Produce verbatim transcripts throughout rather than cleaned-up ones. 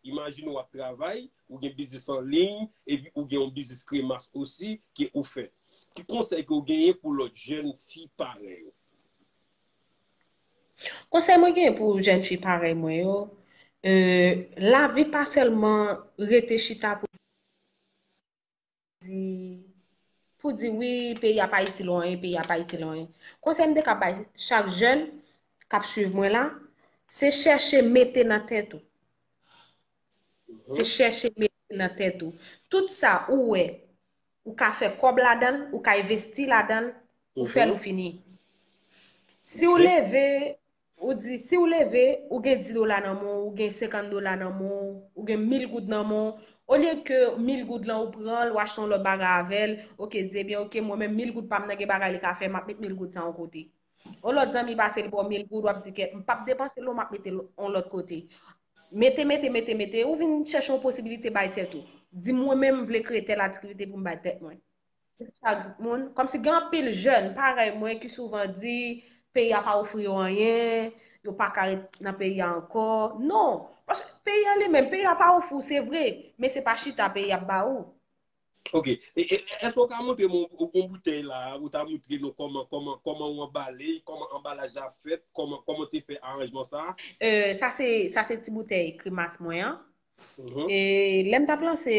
Imajine w ap travay, ou gen biznis an liy, epi ou gen yon biznis kremas osi ke ou fè. Ki konsèy ke w genyen pou lòt jèn fi parèy ou? Konsèy mwen gen pou jèn fi parèy mwen yo, euh, lavi pa sèlman rete chita pou di, pou di wi, peyi a pa itil ou anyen, peyi a pa itil ou anyen. Konsèy m te ka bay chak jèn k ap swiv mwen la, se chèche mete nan tèt ou. Se chèche mete nan tèt ou. Tout sa ou wè, ou ka fè kòb ladan l, ou ka envesti ladan l, ou fè l, ou fini. Si w leve, ou di, si w leve, ou gen dis dola nan men w, ou gen senkant dola nan men w, ou gen mil goud nan men w, olye ke mil goud lan ou pran l, ou achte yon lòt bagay avè l, oke, di, ebyen, oke, mwen menm mil goud pa m nan gen bagay li ka fè, m ap met mil goud sa yon kote. Yon lòt zanmi pase li ba w mil goud, w ap di, kèt, m p ap depanse l non, m ap mete l yon lòt kote. Mete, mete, mete, mete, ou vin chèche yon posibilite bay tèt ou. Di, mwen menm, m vle kreye tèl aktivite pou m bay tèt mwen. Chak moun, kòmsi gen anpil jèn parèy mwen ki souvan di peyi a pa ofri yo anyen, yo pa ka ret nan peyi a ankò. Non, paske peyi a li menm, peyi a pa ofri w, se vre, men se pa chita peyi a ap ba ou. Ok. E, e, èske w ka montre m yon, yon boutèy la, ou ta montre nou kòman, kòman, kòman w anbale, kòman anbalaj la fèt, kòman, kòman w te fè aranjman sa a? Euh, sa se, sa se ti boutèy kremas mwen an. E lè m t ap lanse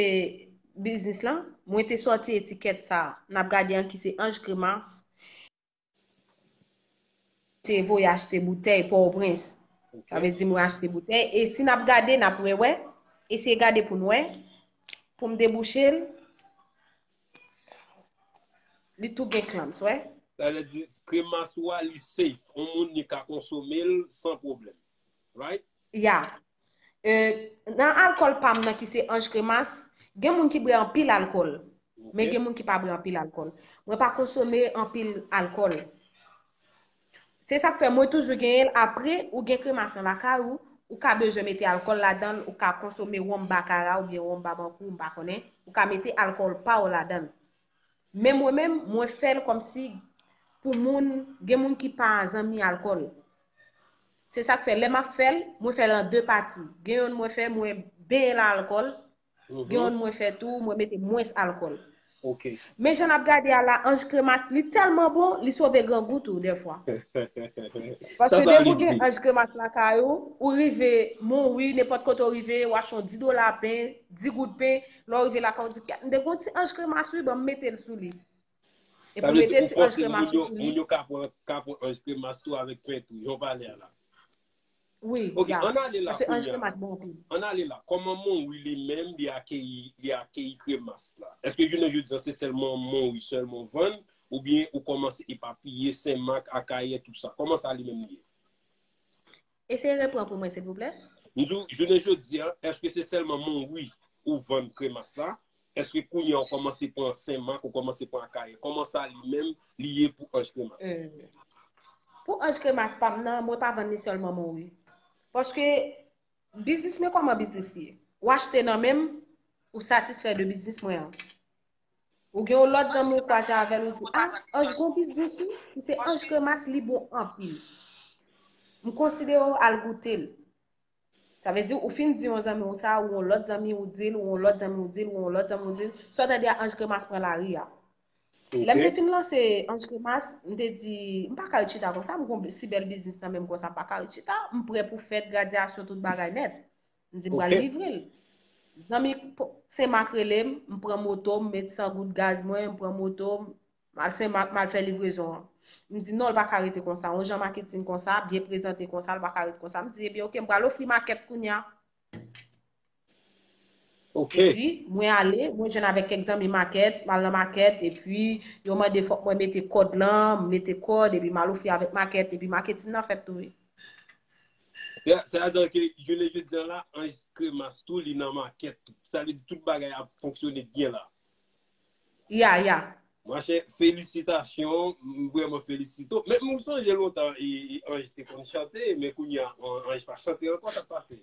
biznis lan, mwen te sòti etikèt sa a. N ap gade an ki se Ange Cremas. Se voye achte boutèy Pòtoprens. Sa vle di mwen achte boutèy. E si n ap gade, n ap wè, wè. Eseye gade pou n wè. Pou m debouche l. Li tou gen clamps, wè. Sa vle di kremas ou a, li safe. Yon moun li ka konsome l san pwoblèm. Right? Ya. Euh, nan alkòl pa m nan ki se Ange Cremas, gen moun ki bwè anpil alkòl. Men gen moun ki pa bwè anpil alkòl. Mwen pa konsome anpil alkòl. Se sa k fè mwen toujou genyen l. Apre, ou gen kremas nan lakay ou, ou ka bezwen mete alkòl ladan l, ou ka konsome wonm bakara oubyen wonm babankou, m pa konnen. Ou ka mete alkòl pa w ladan l. Men mwen menm, mwen fè l kòmsi pou moun, gen moun ki pa zanmi alkòl. Se sa k fè, lè m ap fè l, mwen fè l an de pati. Gen yonn mwen fè, mwen benyen l alkòl. Gen yonn mwen fè tou, mwen mete mwens alkòl. Men jan n ap gade a la, Ange Cremas, li tèlman bon, li sove grangou tou, dèfwa. Paske depi ou gen Ange Cremas lakay ou, ou rive Monwi, nenpòt kote ou rive, ou achte yon dis dola pen, dis goud pen, lè w rive lakay ou di, kèt, m te gen yon ti Ange Cremas wi, ban m mete l sou li. Epi w mete ti Ange Cremas ou sou li. Moun yo ka pran, ka pran Ange Cremas tou avèk pen tou, jan w pale a la. Wi, ya. Paske Ange Cremas bon anpil. Ann ale la. Kòman Monwi li menm li akeyi, li akeyi kremas la? Èske jounen jodi a se sèlman Monwi sèlman w vann, oubyen ou kòmanse epapiye Senmak, Akayè, tout sa? Kòman sa li menm li ye? Eseye repran pou mwen, silvouplè. M di w, jounen jodi a, èske se sèlman Monwi ou vann kremas la? Èske kounye a ou kòmanse pran Senmak, ou kòmanse pran Akayè? Kòman sa li menm li ye pou Ange Cremas? Pou Ange Cremas pa m nan, mwen pa vann li sèlman Monwi. Paske biznis mwen kòman biznis ye? Ou achte nan men m, ou satisfè de biznis mwen an. Ou gen yon lòt zanmi ou kwaze avè l, ou di, a, Ange gon biznis wi, ki se Ange Cremas, li bon anpil. M konsidere w al goute l. Sa vle di, ou fin di yon zanmi w sa, ou yon lòt zanmi ou di l, ou yon lòt zanmi ou di l, ou yon lòt zanmi ou di l, sa w tande a Ange Cremas pran lari a. Lè m te fin lanse Ange Cremas, m te di, m pa ka ret chita konsa, m gon si bèl biznis nan men m konsa, m pa ka ret chita, m prè pou fèt, gradyasyon, tout bagay nèt. M di m pral livre l. Zanmi Senmak rele m, m pran moto m, met san goud gaz mwen, m pran moto m, m al Senmak, m al fè livrezon an. M di non, l pa ka rete konsa. Yon jan maketin konsa, byen prezante konsa, l pa ka ret konsa. M di, ebyen, oke, m pral ofri makèt kounye a. Epi, mwen ale, mwen jwenn avèk kèk zanmi makèt, m al nan makèt, epi yo mande fòk mwen mete kòd lan, m mete kòd, epi m al ofri avèk makèt, epi maketin nan fèt tou wi. Sètadi ke jounen jodi a la, Ange Cremas tou, li nan makèt tou. Sa vle di tout bagay ap fonksyone byen la. Ya, ya. Monchè, felisitasyon, m vrèman felisite w. Men m sonje lontan e, e Ange te konn chante, men kounye a Ange pa chante ankò, sa k pase?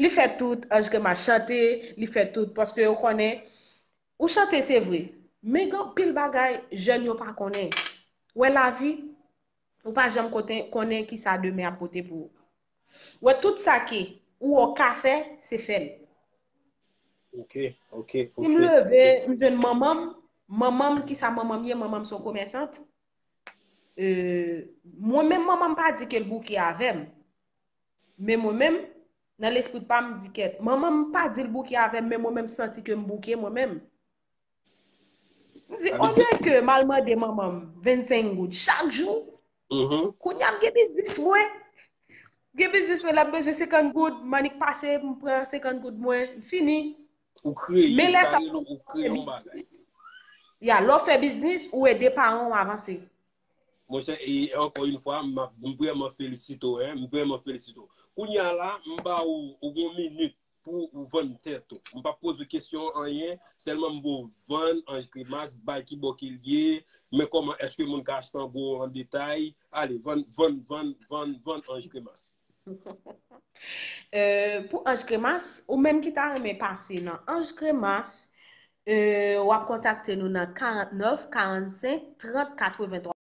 Li fè tout, Ange Cremas chante, li fè tout, paske ou konnen, ou chante se vre, men gen anpil bagay jèn yo pa konnen. Wè lavi, ou pa janm kote, konnen kisa demen ap pote pou ou. Wè tout sa ke ou wè w ka fè, se fè l. Ok, ok, Si m leve, m jwenn manman m, manman m, kisa manman m ye? Manman m se yon komèsant. Euh, mwen menm, manman m pa di ke l bouke avè m. Men mwen menm, nan lespri pa m, m di kèt. Manman m pa di l bouke avè m, men mwen menm, m santi ke m bouke mwen menm. M di, olye ke m al mande manman m vennsenk goud chak jou, kounye a m gen biznis mwen. Gen biznis mwen, lè m bezwen senkant goud, m annik pase, m pran senkant goud mwen, m fini. Ou kreye, Men lè sa sa rele ou kreye yon bagay. Ya, lè w fè biznis, ou ede paran w avanse. Monchè, e ankò yon fwa, m ap- m vrèman felisite w, hein, m vrèman felisite w. Kounye a la, m ba ou, ou yon minit pou ou vann tèt ou. M p ap poze kesyon anyen, sèlman m ba ou vann Ange Grimas, bay ki bò ke l ye, men kòman èske moun ka achte an gwo an detay. Ale, vann, vann, vann, vann, vann Ange Grimas. Euh, pou Ange Grimas, ou menm ki ta renmen pase nan Ange Grimas, euh, w ap kontakte nou nan karant nèf, karant senk, trant, katrevenntwa.